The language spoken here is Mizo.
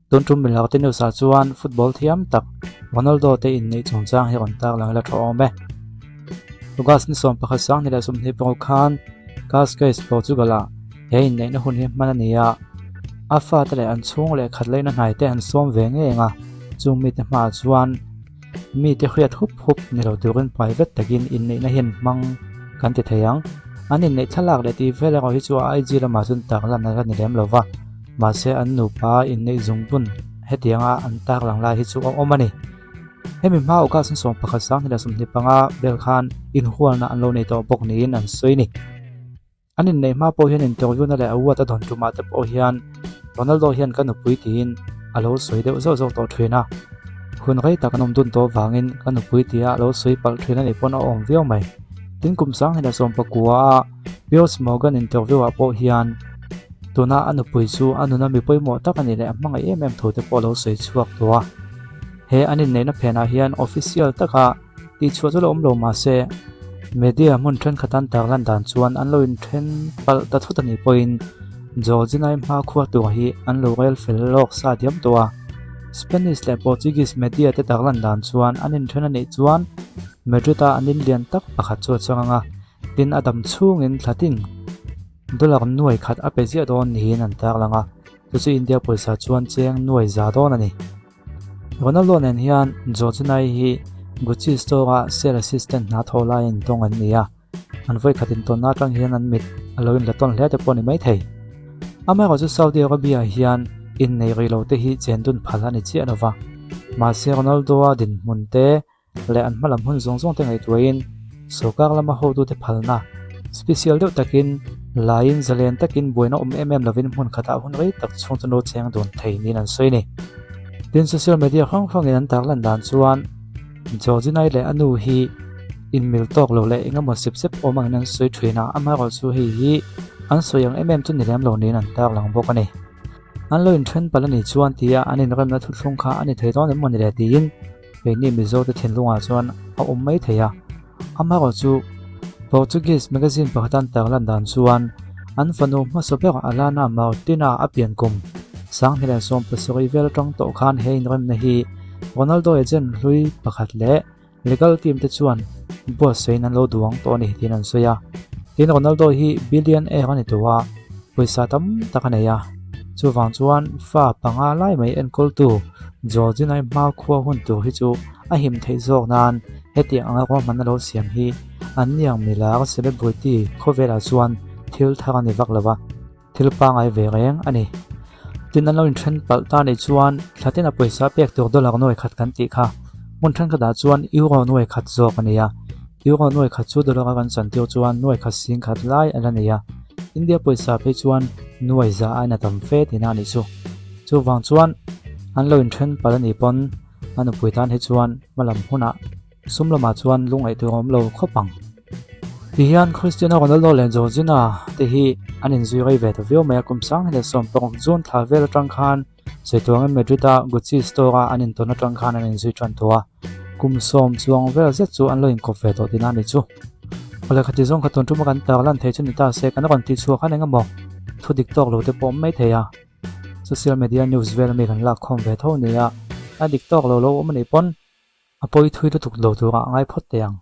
Tun tum milak te news ah chuan football thiam tak Ronaldo te inneih chungchang hi rawn tarlang ila tha awm e. August ni 11 sanghnih leh 26 khan Cascais, Portugal ah he inneihna hun hi hman a ni a, a fate leh an chhung leh khat leina hnai te an sawm ve ngei ang a, chung mite hmaah chuan Mite hriat hup hup ni lo turin private takin inneihna hian hmang kan ti thei ang. An inneih thlalak leh tih vel erawh hi chu a IG lamah chuan tarlan a la ni lem lo va, mahse an nupa inneih zungbun hetianga an tarlang lai hi chu a awm a ni. Hemi hma August ni 11 2025 vel khan inhualna an lo nei tawh bawk niin an sawi a ni. An inneih hma pawh hian interview na leh award a dawn tumah te pawh hian Ronaldo hian ka nupui tiin a lo sawi deuh zauh zauh tawh thin a. Hun rei tak an awm dun tawh vangin ka nupui tia a lo sawi palh thin a nih pawn a awm viau mai. Tin kum sang hnih leh 19 a Piers Morgan interview ah pawh hian tuna a nupui chu a nuna mi pawimawh tak a nih leh a hmangaih em em thu te pawh a lo sawi chhuak tawh a. He an inneihna phenah hian official taka Tihchhuah chu la awm lo mahse media hmun thenkhat an tarlan dan chuan an lo inthen palh ta thut a nih pawhin Georgina-i hmakhua tur hi an lo rel fel lawk sa diam tawh a. Spanish leh Portuguese media te tarlan dan chuan an inthen a nih chuan Madrid-a an inlian tak pakhat chu a chang ang a, tin a dam chhungin thlatin dollar nuai khat a pe ziah dawn niin an tarlang a, chu chu India pawisa chuan cheng nuai za dawn a ni. Ronaldo nen hian Georginai hi Gucci store-a sales assistant hna tho laiin tawng an ni a, an vawikhat intawnna atang hian an mit a lo inla tawn hle te pawh a ni maithei. Amaherawhchu Saudi Arabia hian innei rih lo te hi chendun phal a ni chiah lo va, mahse Ronaldo-a dinhmun te leh an hmalam hun zawng zawng te ngaihtuahin sorkar lama hotute phalna special deuh takin laiin zalen takin buaina awm em em lovin hmun khatah hun rei tak chhung chu no cheng dun thei niin an sawi a ni. Tin, social media hrang hrangin an tarlan dan chuan Georginai leh a nu hi inmil tawk lo leh engemaw sep sep awm angin an sawi thin a, amaherawhchu hei hi an sawi ang em em chu ni lem lo niin an tarlang bawk a ni. An lo inthen palh a nih chuan tia an inremna thuthlung kha a ni thei dawn em maw ni le tiin Keini Mizote thinlungah chuan a awm mai thei a. Amaherawhchu, Portuguese magazine pakhatan tarlan dan chuan an fanu hmasa ber Alana Martina a pian kum 2017 vel atang tawh khan he inremna hi Ronaldo agent hlui pakhat leh legal team te chuan buatsawiin an lo duang tawh a ni tiin an sawi a. Tin, Ronaldo hi billionaire a ni tawh a, pawisa tam tak a nei a. Chuvang chuan fa panga lai mai enkawltu Georgina-i hmakhua hun tur hi chu a him theih zawk nan hetiang anga ruahmanna lo siam hi an niang milar celebrity khawvelah chuan thil thar a ni vak lo va, thil pangai ve reng a ni. Tin, an lo inthen palh ta nih chuan thla tina pawisa pek tur dollar nuai khat kan tih kha hmun thenkhatah chuan euro nuai khat zawk a ni a, euro nuai khat chu dollar a kan chantir chuan nuai khat sing khat lai a la nei a, India pawisa phei chuan nuai za a ina tam fe tihna a nih chu. Chuvang chuan an lo inthen palh a nih pawn a nupui tan hi chuan hmalam hunah sum lamah chuan lungngaih tur a awm lo khawp ang. Tihian Cristiano Ronaldo leh Georgina te hi an inzui rei ve ta viau mai a, kum 2016 June thla vel atang khan Saituangin Madrid-a Gucci store-a an intawn atang khan an inzui tan tawh a, kum sawm chuang vel zet chu an lo inkawp ve tawh tihna a ni chu. Awle khati zawng kha tun tuma kan tarlan thei chu ni ta se kan rawn tihchhuah khan engemaw thu dik tawk lo te pawh awm mai thei a. Social media news vel ami kan lak khawm ve tho nia, a dik tawk lo lo awm a nih pawn a pawi thui lutuk lo turah a ngai phawt teh ang.